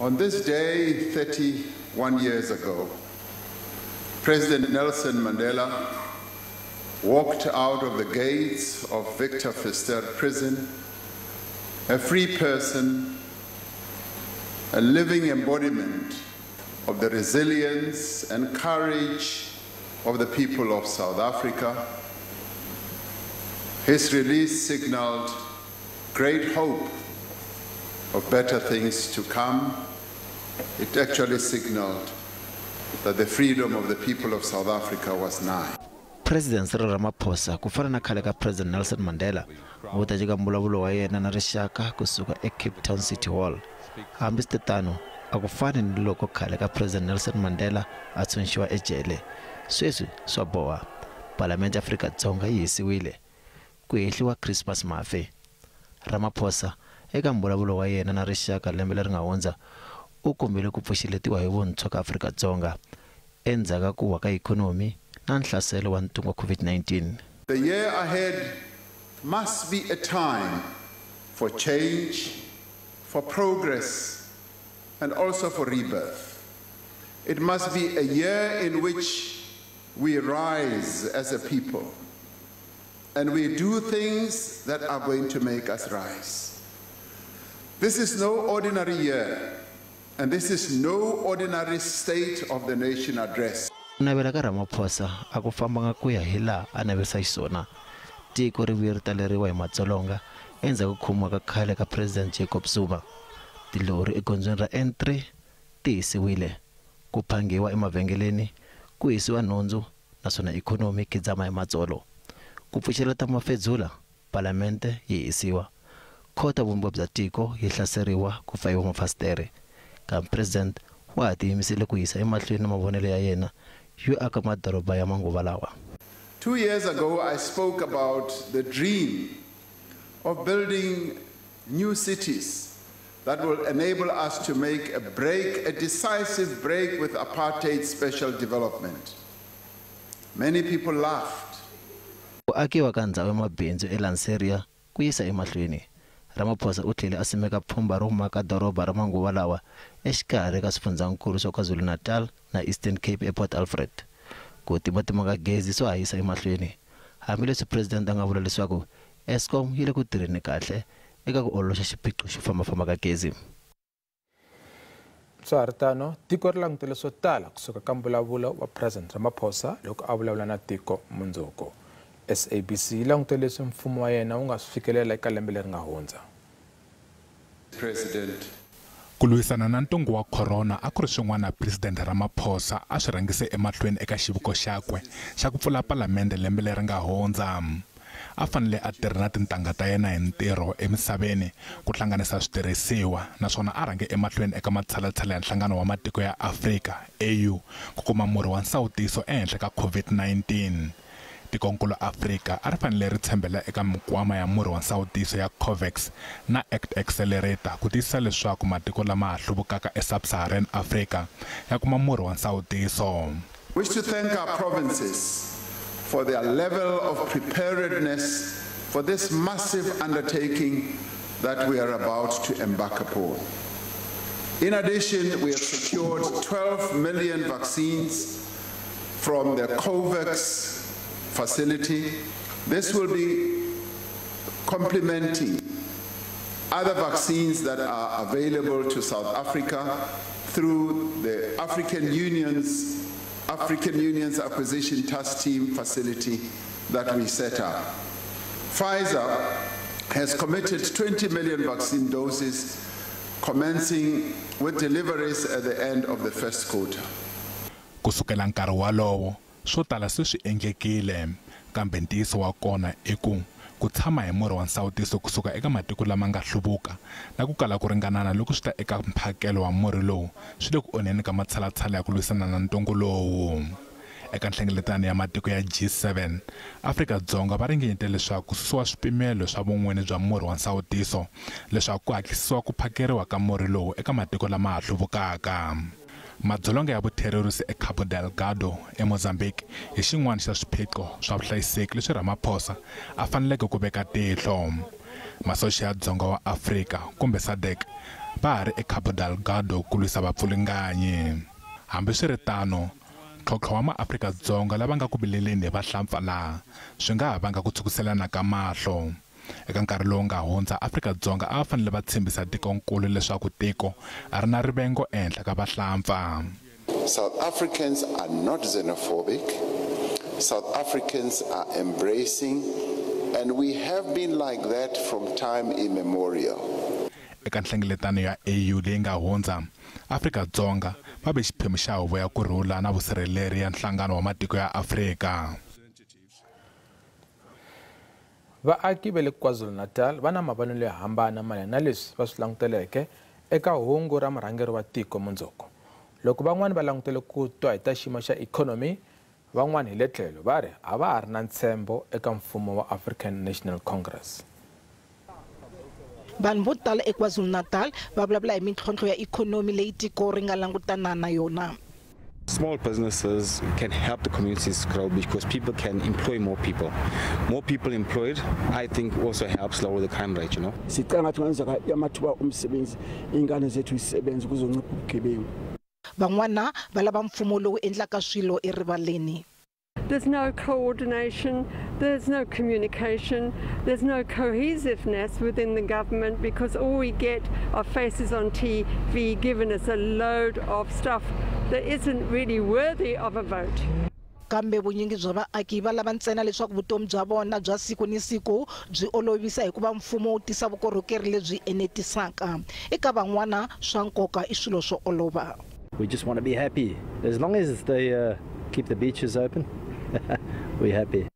On this day, 31 years ago, President Nelson Mandela walked out of the gates of Victor Verster Prison, a free person, a living embodiment of the resilience and courage of the people of South Africa. His release signaled great hope of better things to come. It actually signaled that the freedom of the people of South Africa was nigh. President Cyril Ramaphosa ku fana na khale ka President Nelson Mandela u ta nyika mbulavulo wa yena na rixaka kusuka eCape Town City Hall. Hambiswiritano, a ku fani ni loko khale ka President Nelson Mandela a tshunxiwa ejele. Sweswi swa boha. Palamende ya Afrika-Dzonga yi hisiwile. Ku hehliwa Christmas Mafe. Ramaphosa eka mbulavulo wa yena na rixaka lembe leri nga hundza u kombele ku pfuxeletiwa hi vuntshwa ka Afrika-Dzonga endzhaku ka ku wa ka ikhonomi na nhlaselo wa ntungu wa COVID-19. The year ahead must be a time for change, for progress, and also for rebirth. It must be a year in which we rise as a people and we do things that are going to make us rise. This is no ordinary year, and this is no ordinary State of the Nation address. Ku navela ka Ramaphosa a ku fambanga ku ya hi laha a naverisa xiswona. Tiko ri vuye ri taleriwa hi madzolonga endzhaku ko khomiwa ka khale ka President Jacob Zuma. Tilori egondzweni ra N3 ti hisiwile, ku phangiwa emavhengeleni, ku hisiwa nhundzu naswona ikhonomi yi khidzama hi matsolo. Ku pfuxeleta mafedzula, Palamende yi hisiwa. Khoto ya Vumbiwa bya tiko yi hlaseriwa ku fayiwa mafasitere. Kambe President wa ha tiyimisele ku yisa emahlweni mavonelo ya yena yo aka madoroba ya manguva lawa. 2 years ago, I spoke about the dream of building new cities that will enable us to make a break, a decisive break with apartheid special development. Many people laughed. Ku akiwa ka ndzhawu ya mabindzu eLanseria ku yisa emahlweni. Ramaphosa u tlhele a simeka pfhumba ro maka doroba ra manguva lawa exikarhi ka swifundzakulu swa KwaZulu-Natal na Eastern Cape ePort Alfred. Ku timatima ka gezi swa ha yisa emahlweni. Hambileswi President a nga vula leswaku Eskom yi le ku tirheni kahle eka ku ololoxa xiphiqo xo fambafamba ka gezi. Swa ha ri tano, tiko ri langutele swo tala kusuka ka mbulavulo wa President Ramaphosa loko a vulavula na tiko mundzuku. SABC yi langutele leswi mfumo wa yena wu nga swi fikelela eka lembe leri nga hundza. President. Ku lwisana na ntungu wa corona a ku ri swin'wana President Ramaphosa a swi rhangise emahlweni eka xiviko xakwe xa ku pfula palamende lembe leri nga hundza. A fanele a tirha na tintangha ta yena hi ntirho emisaveni ku hlanganisa switirhisiwa naswona a rhange emahlweni eka matshalatshala ya Nhlangano wa Matiko ya Afrika AU ku kuma murhi wa nsawutiso ehenhla ka COVID-19. Tikonkulu Afrika a ri fanele ri tshembela eka mikwama ya murhi wa nsawutiso ya COVAX na ACT Accelerator ku tiyisisa leswaku matiko lama ha hluvukaka eSub-Saharan Africa ya kuma murhi wa nsawutiso. Wish to thank our provinces for their level of preparedness for this massive undertaking that we are about to embark upon. In addition, we have secured 12 million vaccines from the COVAX facility. This will be complementing other vaccines that are available to South Africa through the African Union's Acquisition Task Team facility that we set up. Pfizer has committed 20 million vaccine doses, commencing with deliveries at the end of the first quarter. Ku sukela nkarhi wolowo, swo tala se swi endlekile, kambe ntiyiso wa kona i ku ku tshama hi murhi wa nsawutiso kusuka eka matiko lama nga hluvuka na ku kala ku ringanana loko swi ta eka mphakelo wa murhi lowu swi le ku onheni ka matshalatshala ya ku lwisana na ntungu lowu. Eka nhlengeletano ya matiko ya G7, Afrika-Dzonga va ringanyete leswaku ku susiwa swipimelo swa vun'wini bya murhi wa nsawutiso leswaku ku hatlisisiwa ku phakeriwa ka murhi lowu eka matiko lama ha hluvukaka. Madzolonga ya vutherorisi eCabo Delgado eMozambique hi xin'wana xa swiphiqo swa vuhlayiseki leswi Ramaphosa a faneleke ku veka tihlo. Masocha ya Dzonga wa Afrika kumbe SADC va ha ri eCabo Delgado ku lwisa vapfulunganyi. Hambiswiritano, ntlhontlho wa maAfrika-Dzonga lava nga ku vileleni hi vahlampfa laha swi nga ha vanga ku tshukiselana ka mahlo. Eka nkarhi lowu nga hundza, Afrika-Dzonga a va fanele va tshembisa tikonkulu leswaku tiko a ri na rivengo ehenhla ka vahlampfa. South Africans are not xenophobic. South Africans are embracing, and we have been like that from time immemorial. Eka nhlengeletano ya AU leyi nga hundza, Afrika-Dzonga va ve xiphemu xa huvo ya kurhula na vusirheleri ya Nhlangano wa Matiko ya Afrika. Vaaki va le KwaZulu-Natal va na mavonelo yo hambana mayelana na leswi va swi languteleke eka hungu ra murhangeri wa tiko mundzuku. Loko van'wani va langutele ku twa hi ta xiyimo xa ikhonomi, van'wani hi le tlhelo va ri a va ha ri na ntshembo eka mfumo wa African National Congress. Vanhu vo tala eKwaZulu-Natal va vulavula hi mintlhontlho ya ikhonomi leyi tiko ri nga langutana na yona. Small businesses can help the communities grow because people can employ more people. More people employed, I think, also helps lower the crime rate, you know. Sicela ngathi kungenzeka amathuba omsebenzi ingane zethu isebenze kuzoncipha ubugebengu. Van'wana va lava mfumo lowu endlaka swilo erivaleni. There's no coordination, there's no communication, there's no cohesiveness within the government because all we get are faces on TV giving us a load of stuff that isn't really worthy of a vote. Kambe vunyingi bya vaaki va lava ntsena leswaku vutomi bya vona bya siku ni siku byi olovisa hikuva mfumo wu tisa vukorhokeri lebyi enetisaka. Eka van'wana swa nkoka i swilo swo olova. We just want to be happy. As long as they keep the beaches open, we're happy.